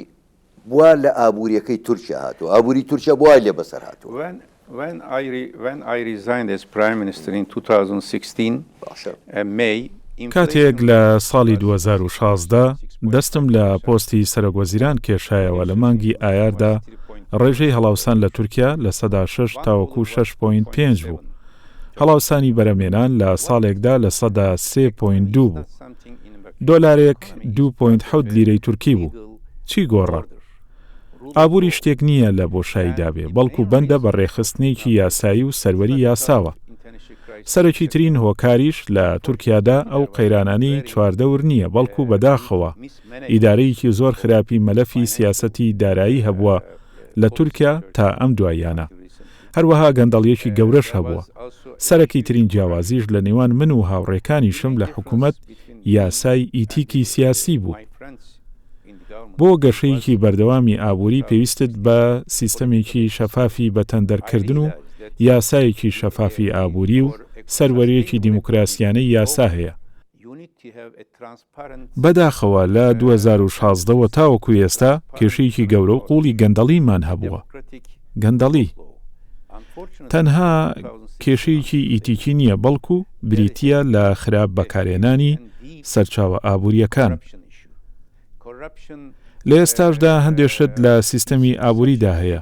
وا لە ئابووریەکەی تورکیا هاتووە؟ ئابووری تورکیا بۆ وای لێ بەسەر هاتووە؟ When I when I resigned as prime minister in 2016 باشە. May کاتێک لە ساڵی 2016 دەستم لە پۆستی سەرۆکوەزیران کێشایەوە لە مانگی ئایاردا ڕێژەی هەڵاوسان لە تورکیا 6% تاوەکو 6.5 بوو. هەڵاوسانی بەرەمێنان لە ساڵێکدا 3.2% بوو. دۆلارێک 2.7 لیرەی تورکی بوو. چی گۆڕا؟ ئابووری شتێک نییە لە بۆشاییدا بێ، بەڵکو بەندە بە ڕێکخستنێکی یاسایی و سەروەری یاساوە. سەرەکیترین هۆکاریش لە تورکیادا ئەو قەیرانانەی چواردەور نییە، بەڵکو بەداخەوە ئیدارەیەکی زۆر خراپی مەلەفی سیاسەتی دارایی هەبووە لە تورکیا تا ئەم دواییانە. هەروەها گەندەڵییەکی گەورەش هەبووە. سەرەکیترین جیاوازیش لە نێوان من و هاوڕێکانیشم لە حکومەت یاسای ئیتیکی سیاسی بوو. بۆ گەشەیەکی بەردەوامی ئابووری پێویستت بە سیستەمێکی شەفافی بەتەندەرکردن و یاسایەکی شەفافی ئابووری و سەروەرییەکی دیموکراسیانەی یاسا هەیە. بەداخەوە لە 2016 وە تاوەکو ئێستا کێشەیەکی گەورە و قووڵی گەندەڵیمان هەبووە. گەندەڵی تەنها کێشەیەکی ئیتیکی نییە، بەڵکو بریتییە لە خراپ بەکارهێنانی سەرچاوە ئابوورییەکان. لە ئێستاشدا هەندێ شت لە سیستەمی ئابووریدا هەیە،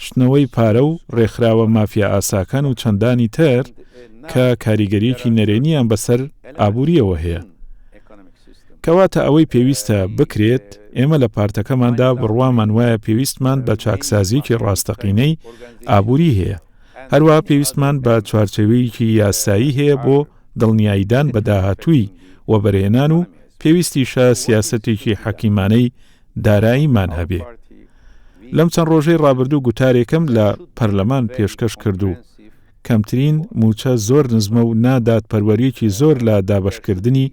شتنەوەی پارە و ڕێکخراوە مافیائاساکان و چەندانی تر کە کاریگەرییەکی نەرێنییان بەسەر ئابوورییەوە هەیە. کەواتە ئەوەی پێویستە بکرێت، ئێمە لە پارتەکەماندا بڕوامان وایە پێویستمان بە چاکسازییەکی ڕاستەقینەی ئابووری هەیە، هەروەها پێویستمان بە چوارچێوەیەکی یاسایی هەیە بۆ دڵنیاییدان بە داهاتووی وەبەرهێنان و پێویستیشە سیاسەتێکی حەکیمانەی داراییمان هەبێ. لەم چەند ڕۆژەی ڕابردوو گوتارێکم لە پەرلەمان پێشکەش کرد و کەمترین مووچە زۆر نزمە و نادادپەروەرییەکی زۆر لە دابەشکردنی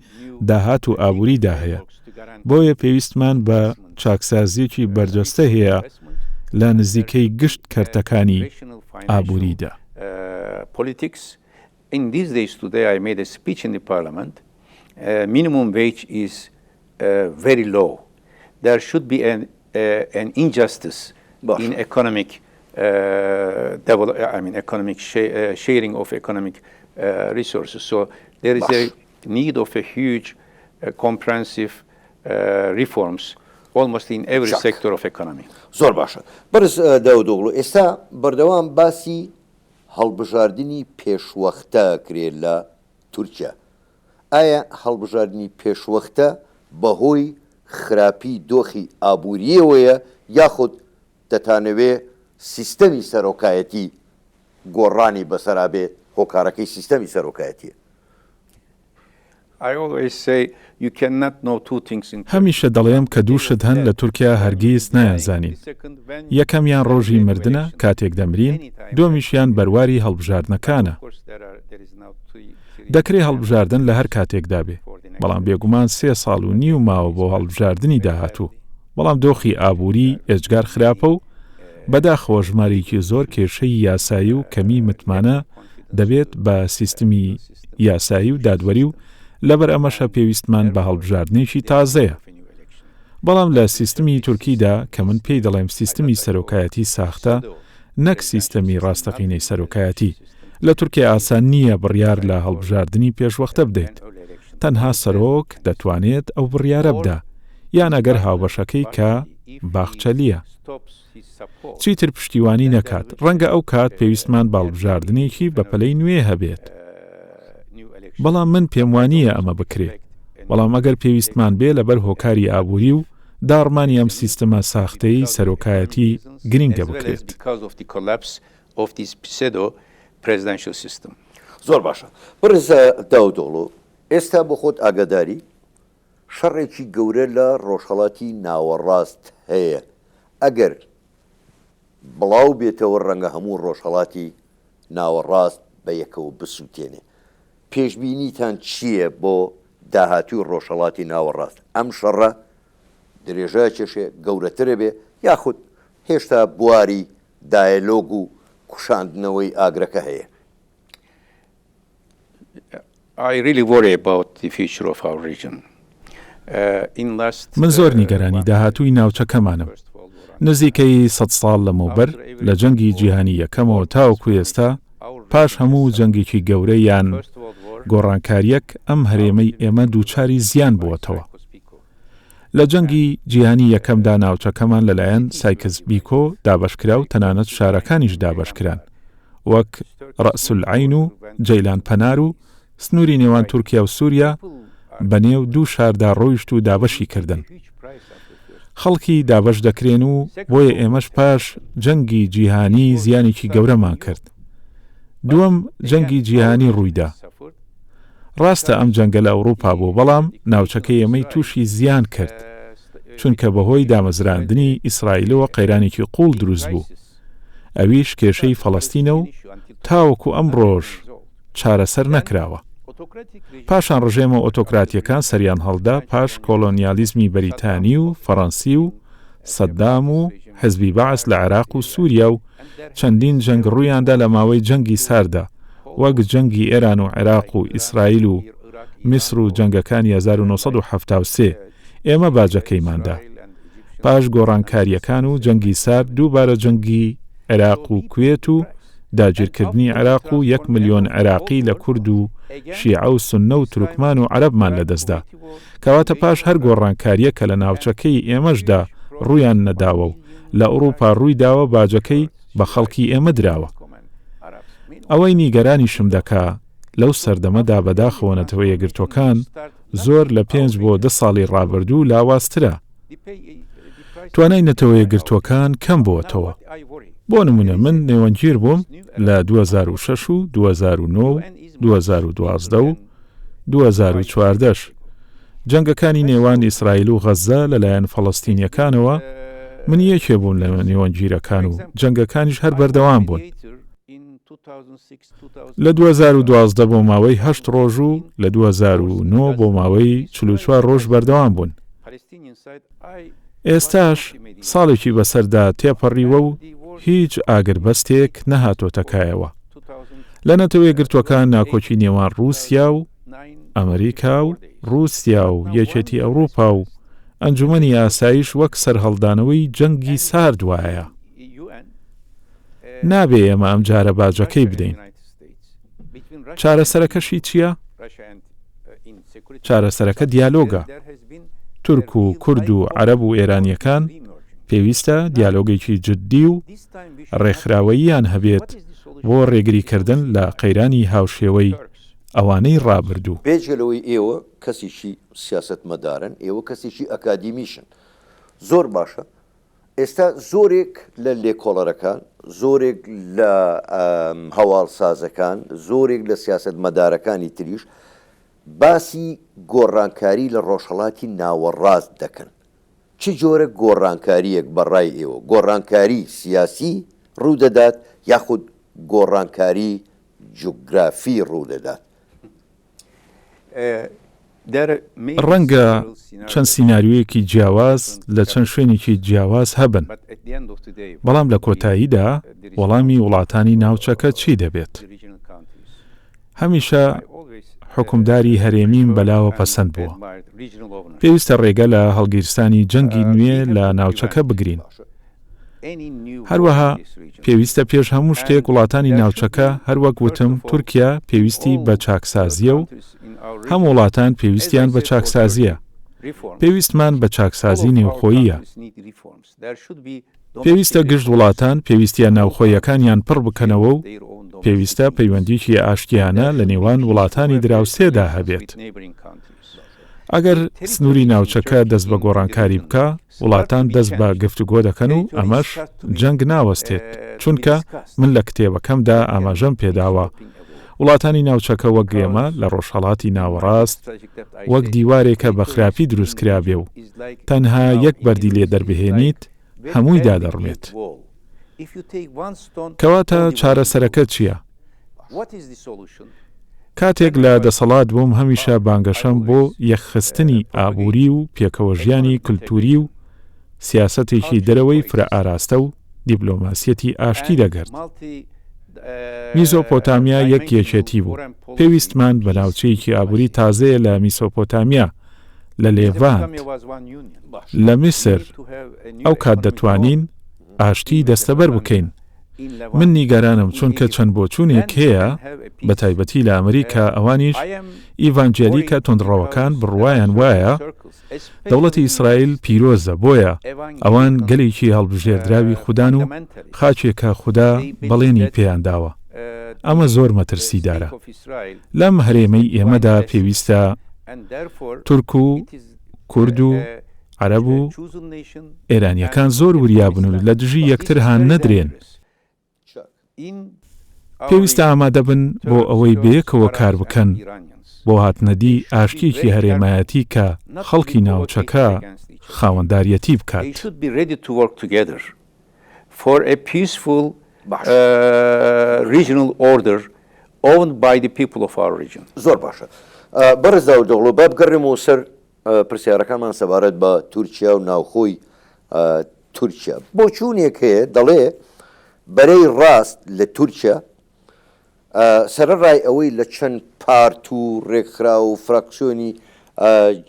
داهات و ئابووریدا هەیە، بۆیە پێویستمان بە چاکسازییەکی بەرجەستە هەیە لە نزیکەی گشت کەرتەکانی ئابووریدا. In these days today I made a speech in the parliament. Minimum wage is very low. There should be an an injustice in economic I mean economic sharing of economic resources. So there is a need of a huge comprehensive reforms almost in every sector of economy. زۆر باشە بەڕێز داودئۆغڵو ئێستا بەردەوام باسی هەڵبژاردنی پێشوەختە ئەکرێ لە تورکیا ئایا هەڵبژاردنی پێشوەختە بەهۆی خراپی دۆخی ئابوورییەوەیە یاخود دەتانەوێ سیستەمی سەرۆکایەتی گۆڕانی بەسەرا بێت هۆکارەکەی سیستەمی سەرۆکایەتیە؟ هەمیشە دەڵێم کە دوو شت هەن لە تورکیا هەرگیز نایانزانین، یەکەمیان ڕۆژی مردنە کاتێک دەمرین، دووەمیشیان بەرواری هەڵبژاردنەکانە. دەکرێ هەڵبژاردن لە هەر کاتێکدا بێ، بەڵام بێگومان سێ ساڵ و نیو ماوە بۆ هەڵبژاردنی داهاتوو، بەڵام دۆخی ئابووری ئێجگار خراپە و بەداخەوە ژمارەیەکی زۆر کێشەی یاسایی و کەمی متمانە دەبێت بە سیستمی یاسایی و دادوەری و لەبەر ئەمەشە پێویستمان بە هەڵبژاردنێکی تازەیە. بەڵام لە سیستمی تورکیدا کە من پێی دەڵێم سیستمی سەرۆکایەتی ساختە نەک سیستەمی ڕاستەقینەی سەرۆکایەتی، لە تورکیا ئاسان نییە بڕیار لە هەڵبژاردنی پێشوەختە بدەیت. تەنها سەرۆک دەتوانێت ئەو بڕیارە بدا، یان ئەگەر هاوبەشەکەی کە باخچەلییە. چیتر پشتیوانی نەکات، ڕەنگە ئەو کات پێویستمان بە هەڵبژاردنێکی بەپەلەی نوێ هەبێت. بەڵام من پێم وانییە ئەمە بکرێ. بەڵام ئەگەر پێویستمان بێ لەبەر هۆکاری ئابووری و داڕمانی ئەم سیستمە ساختەی سەرۆکایەتی گرینگە بکرێت. زۆر باشە بەڕێز داودئۆغڵو، ئێستا بۆ خۆت ئاگاداری شەڕێکی گەورە لە ڕۆژهەڵاتی ناوەڕاست هەیە، ئەگەر بڵاو بێتەوە ڕەنگە هەموو ڕۆژهەڵاتی ناوەڕاست بە یەکەوە بسووتێنێ. پێشبینیتان چییە بۆ داهاتووی ڕۆژهەڵاتی ناوەڕاست؟ ئەم شەڕە درێژە ئەکێشێ، گەورەتر ئەبێ یاخود هێشتا بواری دایەلۆگ و کوشاندنەوەی ئاگرەکە هەیە؟ من زۆر نیگەرانی داهاتووی ناوچەکەمانم. نزیکەی سەد ساڵ لەمەوبەر لە جەنگی جیهانی یەکەمەوە تاوەکو ئێستا، پاش هەموو جەنگێکی گەورە یان گۆڕانکارییەک ئەم هەرێمەی ئێمە دووچاری زیان بووەتەوە. لە جەنگی جیهانی یەکەمدا ناوچەکەمان لەلایەن سایکس بیکۆ دابەشکرا و تەنانەت شارەکانیش دابەشکران وەک ڕەئسولعەین و جەیلان پەنار و سنووری نێوان تورکیا و سووریا بە نێو دوو شاردا ڕۆیشت و دابەشی کردن. خەڵکی دابەش دەکرێن و بۆیە ئێمەش پاش جەنگی جیهانی زیانێکی گەورەمان کرد. دووەم جەنگی جیهانی ڕوویدا. ڕاستە ئەم جەنگە لە ئەوروپا بوو، بەڵام ناوچەکەی ئێمەی تووشی زیان کرد، چونکە بەهۆی دامەزراندنی ئیسرائیلەوە قەیرانێکی قووڵ دروست بوو، ئەویش کێشەی فەڵەستینە و تاوەکو ئەمڕۆش چارەسەر نەکراوە. پاشان ڕژێمە ئۆتۆکراتییەکان سەریان هەڵدا پاش کۆڵۆنیالیزمی بەریتانی و فەڕەنسی و سەدام و حزبی بەعس لە عێراق و سووریا و چەندین جەنگ ڕوویاندا لە ماوەی جەنگی ساردا وەک جەنگی ئێران و عێراق و ئیسرائیل و میسر و جەنگەکانی 1973 ئێمە باجەکەیمان دا. پاش گۆڕانکارییەکان و جەنگی سارد دووبارە جەنگی عێراق و کوێت و داگیرکردنی عێراق و یەک ملیۆن عێراقی لە کورد و شیعە و سوننە و تورکمان و عەرەبمان لەدەستدا. کەواتە پاش هەر گۆڕانکارییەک کە لە ناوچەکەی ئێمەشدا ڕوویان نەداوە و لە ئوڕووپا ڕووی داوە باجەکەی بە خەڵکی ئێمە دراوە. ئەوەی نیگەرانیشم دەکا لەو سەردەمەدا بەداخەوە نەتەوە یەکگرتووەکان زۆر لە پێنج بۆ دە ساڵی ڕابردوو لاوازترە. توانای نەتەوە یەکگرتووەکان کەم بووەتەوە. بۆ نموونە من نێوەندگیر بووم لە 2006 و 2009 و 2012 و 2014 ش جەنگەکانی نێوان ئیسرائیل و غەززە لەلایەن فەڵەستینییەکانەوە، من یەکێ بووم لە نێوەندگیرەکان و جەنگەکانیش هەر بەردەوام بوون. لە 2012 بۆ ماوەی هەشت ڕۆژ و لە 2009 بۆ ماوەی 44 ڕۆژ بەردەوام بوون. ئێستاش ساڵێکی بەسەردا تێپەڕیوە و هیچ ئاگربەستێک نەهاتۆتە کایەوە. لە نەتەوەیەکگرتووەکان ناکۆکی نێوان ڕووسیا و ئەمریکا و. ڕووسیا و یەکێتی ئەوروپا و ئەنجومەنی ئاسایش وەک سەرهەڵدانەوەی جەنگی سارد وایە. نابێ ئێمە ئەمجارە باجەکەی بدەین. چارەسەرەکەشی چییە؟ چارەسەرەکە دیالۆگە. تورک و کورد و عەرەب و ئێرانییەکان پێویستە دیالۆگێکی جددی و ڕێکخراوەییان هەبێت بۆ ڕێگریکردن لە قەیرانی هاوشێوەی ئەوانەی ڕابردوو. بێجگە لەوەی ئێوە کەسێکی سیاسەتمەدارن، ئێوە کەسێکی ئەکادیمیشن. زۆر باشە ئێستا زۆرێک لە لێکۆڵەرەکان، زۆرێک لە هەواڵسازەکان، زۆرێک لە سیاسەتمەدارەکانی تریش باسی گۆڕانکاری لە ڕۆژهەڵاتی ناوەڕاست دەکەن. چ جۆرە گۆڕانکارییەک بە ڕای ئێوە گۆڕانکاری سیاسی ڕوودەدات یاخود گۆڕانکاری جوگرافی ڕوودەدات؟ ڕەنگە چەند سیناریۆیەکی جیاواز لە چەند شوێنێکی جیاواز هەبن، بەڵام لە کۆتاییدا وەڵامی وڵاتانی ناوچەکە چی دەبێت؟ هەمیشە حوکمداری هەرێمیم بەلاوە پەسەند بووە. پێویستە ڕێگە لە هەڵگیرسانی جەنگی نوێ لە ناوچەکە بگرین. هەروەها پێویستە پێش هەموو شتێک وڵاتانی ناوچەکە هەروەک وتم تورکیا پێویستی بە چاکسازییە و هەموو وڵاتان پێویستیان بە چاکسازییە. پێویستمان بە چاکسازی نێوخۆییە. پێویستە گشت وڵاتان پێویستییە ناوخۆییەکانیان پڕ بکەنەوە و پێویستە پەیوەندیی ئاشتییانە لە نێوان وڵاتانی دراوسێدا هەبێت. ئەگەر سنووری ناوچەکە دەست بە گۆڕانکاری بکا، وڵاتان دەست بە گفتوگۆ دەکەن و ئەمەش جەنگ ناوەستێت، چونکە من لە کتێبەکەمدا ئاماژەم پێداوە، وڵاتانی ناوچەکە وەک ئێمە لە ڕۆژهەڵاتی ناوەڕاست وەک دیوارێکە بە خراپی دروست کرابێ و تەنها یەک بەردی لێ دەربهێنیت هەمووی دادەڕمێت. کەواتە چارەسەرەکە چییە؟ کاتێک لە دەسەڵات بووم هەمیشە بانگەشەم بۆ یەکخستنی ئابووری و پێکەوەژیانی کلتووری و سیاسەتێکی دەرەوەی فرە ئاراستە و دیبلۆماسیەتی ئاشتی دەگرت. میزۆپۆتامیا یەک یەکێتی بوو. پێویستمان بە ناوچەیەکی ئابووری تازەیە لە میسۆپۆتامیا، لە لێڤانت، لە میسر، ئەوکات دەتوانین ئاشتی دەستەبەر بکەین. من نیگەرانم چونکە چەند بۆچوونێک هەیە بە تایبەتی لە ئەمریکا ئەوانیش ئیڤانجێلیکە توندڕەوەکان بڕوایان وایە دەوڵەتی ئیسرائیل پیرۆزە بۆیە ئەوان گەلێکی هەڵبژێردراوی خودان و خاکێکە خودا بەڵێنی پێیان داوە ئەمە زۆر مەترسیدارە لەم هەرێمەی ئێمەدا پێویستە تورک و کورد و عەرەب و ئێرانییەکان زۆر وریا بن و لە دژی یەکتر هان نەدرێن. پێویستە ئامادە بن بۆ ئەوەی بەیەکەوە کار بکەن بۆ هاتنەدی ئاشتییەکی هەرێمایەتی کە خەڵکی ناوچەکە خاوەنداریەتی بکات. زۆر باشە بەڕێز داودئۆغڵو، با بگەڕێمەوە سەر پرسیارەکانمان سەبارەت بە تورکیا و ناوخۆی تورکیا. بۆچوونێک هەیە دەڵێ بەرەی ڕاست لە تورکیا سەرەڕای ئەوەی لە چەند پارت و ڕێکخراو و فراکسیۆنی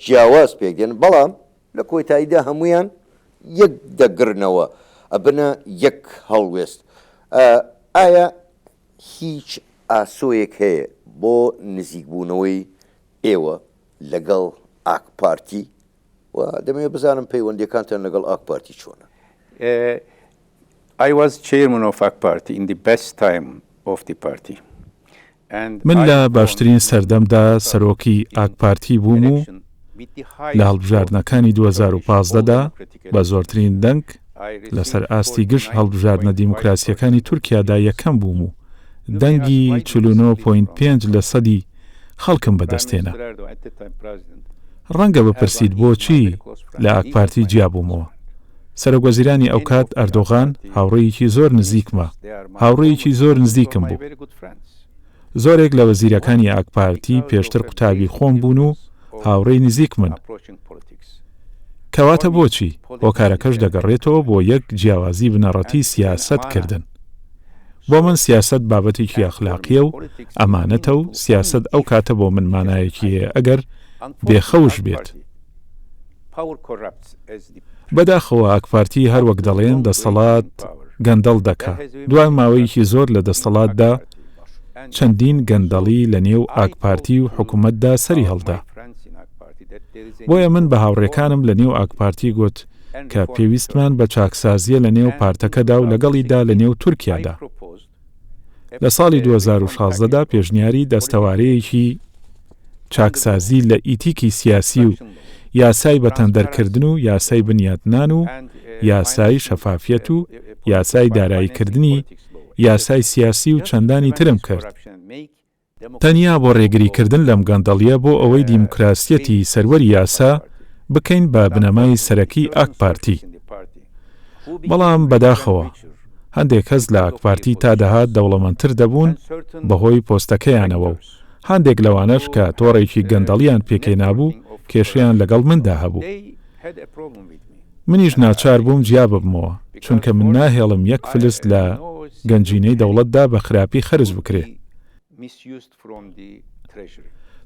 جیاواز پێکدێن، بەڵام لە کۆتاییدا هەموویان یەک دەگرنەوە، ئەبنە یەک هەڵوێست. ئایا هیچ ئاسۆیەک هەیە بۆ نزیکبوونەوەی ئێوە لەگەڵ ئاک پارتی و دەمەوێت بزانم پەیوەندیەکانتان لەگەڵ ئاک پارتی چۆنە؟ I was chairman of AK Party in the best time of the party and من لە باشترین سەردەمدا سەرۆکی ئاک پارتی بووم و لە هەڵبژاردنەکانی 2015 دا بە زۆرترین دەنگ لەسەر ئاستی گشت هەڵبژاردنە دیموکراسییەکانی تورکیادا یەکەم بووم و دەنگی 49.5 لەسەدی خەڵکم بەدەستهێنا. ڕەنگە بپرسیت بۆچی لە ئاکپارتی جیابوومەوە؟ سەرۆکوەزیرانی ئەوکات ئەردۆغان هاوڕێیەکی زۆر نزیکمە، هاوڕێیەکی زۆر نزیکم بوو. زۆرێک لە وەزیرەکانی ئاکپارتی پێشتر قوتابی خۆم بوون و هاوڕێی نزیکمن. کەواتە بۆچی؟ هۆکارەکەش دەگەڕێتەوە بۆ یەک جیاوازی بنەڕەتی سیاسەت کردن. بۆ من سیاسەت بابەتێکی ئەخلاقییە و ئەمانەتە و سیاسەت ئەو کاتە بۆ من مانایەکی هەیە ئەگەر. بێخەوش بێت. بەداخەوە ئاکپارتی هەر وەک دەڵێن دەسەڵات گەندەڵ دەکا، دوای ماوەیەکی زۆر لە دەسەڵاتدا چەندین گەندەڵی لە نێو ئاکپارتی و حکومەتدا سەری هەڵدا. بۆیە من بە هاوڕێکانم لە نێو ئاکپارتی گوت کە پێویستمان بە چاکسازییە لە نێو پارتەکەدا و لەگەڵیدا لە نێو تورکیادا. لە ساڵی 2016 دا پێشنیاری دەستەوارەیەکی چاکسازی لە ئیتیکی سیاسی و یاسای بەتەندەرکردن و یاسای بنیاتنان و یاسای شەفافیەت و یاسای داراییکردنی یاسای سیاسی و چەندانی ترم کرد. تەنیا بۆ ڕێگریکردن لەم گەندەڵییە بۆ ئەوەی دیموکراسیەتی سەروەری یاسا بکەین بە بنەمای سەرەکی ئاکپارتی. بەڵام بەداخەوە هەندێک کەس لە ئاکپارتی تا دەهات دەوڵەمەندتر دەبوون بەهۆی پۆستەکەیانەوە و هەندێک لەوانەش کە تۆڕێکی گەندەڵیان پێکهێنابوو کێشەیان لەگەڵ مندا هەبوو. منیش ناچار بووم جیا ببمەوە، چونکە من ناهێڵم یەک فلس لە گەنجینەی دەوڵەتدا بە خراپی خەرج بکرێ.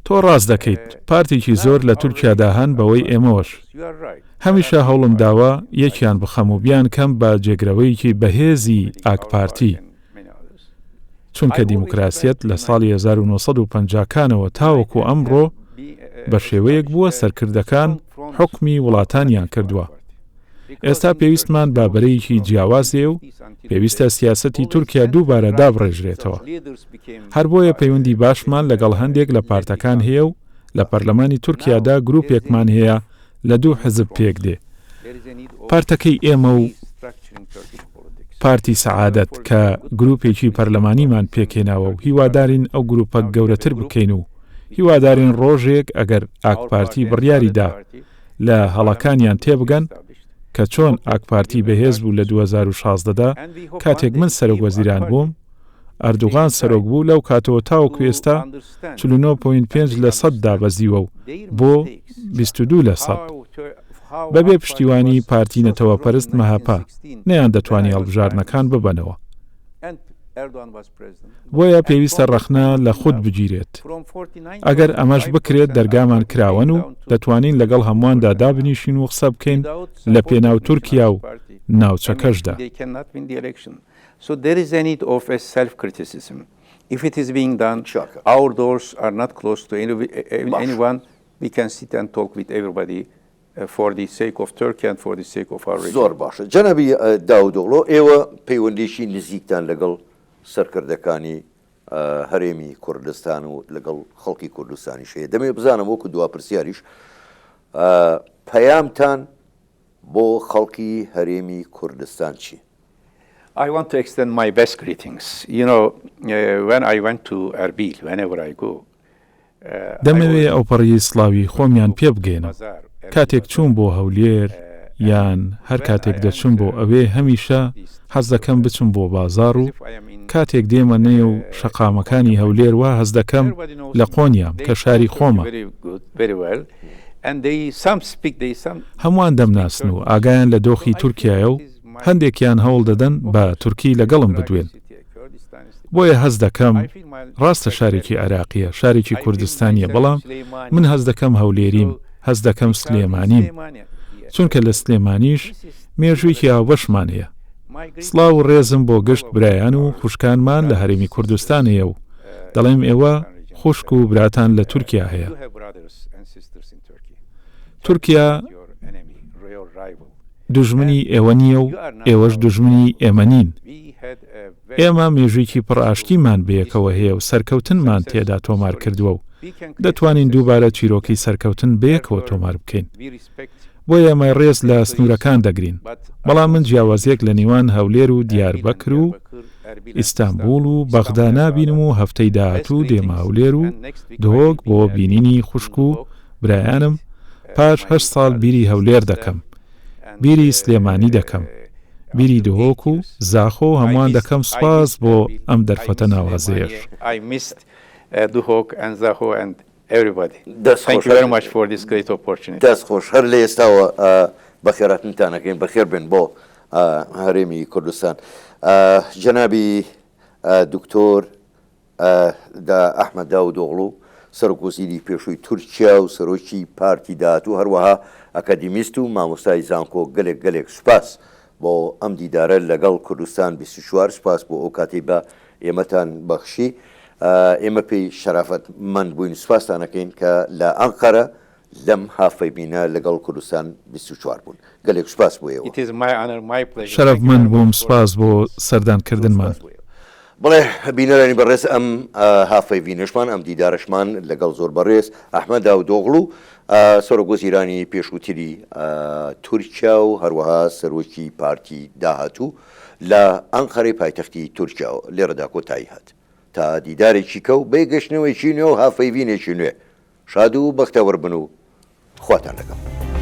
تۆ ڕاست دەکەیت، پارتێکی زۆر لە تورکیادا هەن بەوەی ئێمەوەش. هەمیشە هەوڵم داوە یەکیان بخەم و بیانکەم بە جێگرەوەیەکی بەهێزی ئاکپارتی. چونکە دیموکراسیەت لە ساڵی 1950 کانەوە تاوەکو ئەمڕۆ بە شێوەیەک بووە سەرکردەکان حوکمی وڵاتانیان کردووە. ئێستا پێویستمان بە بەرەیەکی جیاوازێ و پێویستە سیاسەتی تورکیا دووبارە دابڕێژرێتەوە. هەر بۆیە پەیوەندی باشمان لەگەڵ هەندێک لە پارتەکان هەیە و لە پەرلەمانی تورکیادا گروپێکمان هەیە لە دوو حزب پێک دێ، پارتەکەی ئێمە و پارتی سەعادەت کە گروپێکی پەرلەمانیمان پێکهێناوە و هیوادارین ئەو گروپە گەورەتر بکەین و هیوادارین ڕۆژێک ئەگەر ئاکپارتی بڕیاری دا لە هەڵەکانیان تێبگەن کە چۆن ئاکپارتی بەهێز بوو لە 2016 دا کاتێک من سەرۆک وەزیران بووم ئەردوغان سەرۆک بوو لەو کاتەوە تاوەکو ئێستا 49.5 لە سەد دابەزیوە و بۆ 22 لە سەد. بەبێ پشتیوانی پارتی نەتەوەپەرست مەهەپە نەیاندەتوانی هەڵبژاردنەکان ببەنەوە. بۆیە پێویستە ڕەخنە لە خود بگیرێت. ئەگەر ئەمەش بکرێت دەرگامان کراوەن و دەتوانین لەگەڵ هەموواندا دابنیشین و قسە بکەین لە پێناو تورکیا و ناوچەکەشدا. زۆر باشە جەنابی داودئۆغلۆ ئێوە پەیوەندیی نزیکتان لەگەڵ سەرکردەکانی هەرێمی کوردستان و لەگەڵ خەڵکی کوردستانیش هەیە دەمەوێت بزانم وەکو دوا پرسیاریش پەیامتان بۆ خەڵکی هەرێمی کوردستان چییە؟ I want to extend my best greetings. You know, when I went to Erbil, whenever I go, دەمەوێ ئەوپەڕی سڵاوی خۆمیان پێ بگەیەنم. کاتێک چووم بۆ هەولێر یان هەر کاتێک دەچم بۆ ئەوێ هەمیشە حەز دەکەم بچم بۆ بازاڕ و کاتێک دێمە نێو شەقامەکانی هەولێر وا هەست دەکەم لە قۆنیام کە شاری خۆمە. هەمووان دەمناسن و ئاگایان لە دۆخی تورکیایە و هەندێکیان هەوڵ دەدەن بە تورکی لەگەڵم بدوێن. بۆیە هەست دەکەم، ڕاستە شارێکی عێراقییە، شارێکی کوردستانییە، بەڵام من هەست دەکەم هەولێریم، هەست دەکەم سلێمانیم، چونکە لە سلێمانیش مێژوویەکی هاوبەشمان هەیە. سڵاو و ڕێزم بۆ گشت برایان و خوشکانمان لە هەرێمی کوردستان هەیە و دەڵێم ئێوە خوشک و براتان لە تورکیا هەیە. تورکیا دوژمنی ئێوە نییە و ئێوەش دوژمنی ئێمە نین. ئێمە مێژوویەکی پڕ ئاشتیمان بەیەکەوە هەیە و سەرکەوتنمان تێدا تۆمار کردووە و دەتوانین دووبارە چیرۆکی سەرکەوتن بەیەکەوە تۆمار بکەین. بۆیە ئێمە ڕێز لە سنوورەکان دەگرین. بەڵام من جیاوازییەک لە نێوان هەولێر و دیاربەکر و ئیستانبوڵ و بەغدا نابینم و هەفتەی داهاتوو دێمە هەولێر و دهۆک بۆ بینینی خوشک و برایانم پاش هەشت ساڵ بیری هەولێر دەکەم. بیری سلێمانی دەکەم، بیری دهۆک و زاخۆ و هەمووان دەکەم سوپاس بۆ ئەم دەرفەتە ناوازەیەش. دەست خۆش هەر لە ئێستاوە بەخێرهاتنتان ئەکەین بەخێر بێن بۆ هەرێمی کوردستان جەنابی دکتۆر ئەحمەد داودئۆغڵو سەرۆکوەزیری پێشووی تورکیا و سەرۆکی پارتی داهاتوو هەروەها ئەکادیمیست و مامۆستای زانکۆ گەلێک گەلێک سوپاس بۆ ئەم دیدارە لەگەڵ کوردستان 24 سوپاس بۆ ئەو کاتەی بە ئێمەتان بەخشی ئێمە پێی شەرافەت مەند بووین سوپاستان ئەکەین کە لە ئەنقەرە لەم هاڤپەیڤینە لەگەڵ کوردستان 24 بوون گەلێک سوپاس بۆ ئێوە. It is my honor, my pleasure. شەرەفمەند Thank you very بووم much for سوپاس بۆ سەردان کردنمان. سوپاس بۆ ئێوە. بەڵێ بینەرانی بەڕێز ئەم هاڤپەیڤینەشمان ئەم دیدارەشمان لەگەڵ زۆر بەڕێز ئەحمەد داودۆغڵو سەرۆک وەزیرانی پێشووتری تورکیا و هەروەها سەرۆکی پارتی داهاتوو لە ئەنقەرەی پایتەختی تورکیاوە لێرەدا کۆتایی هات. تا دیدارێکی کە و بەیەکگەشتنەوەیەکی نوێ و هاڤپەیڤینێکی نوێ شاد و بەختەوەر بن و خواتان لەگەڵ.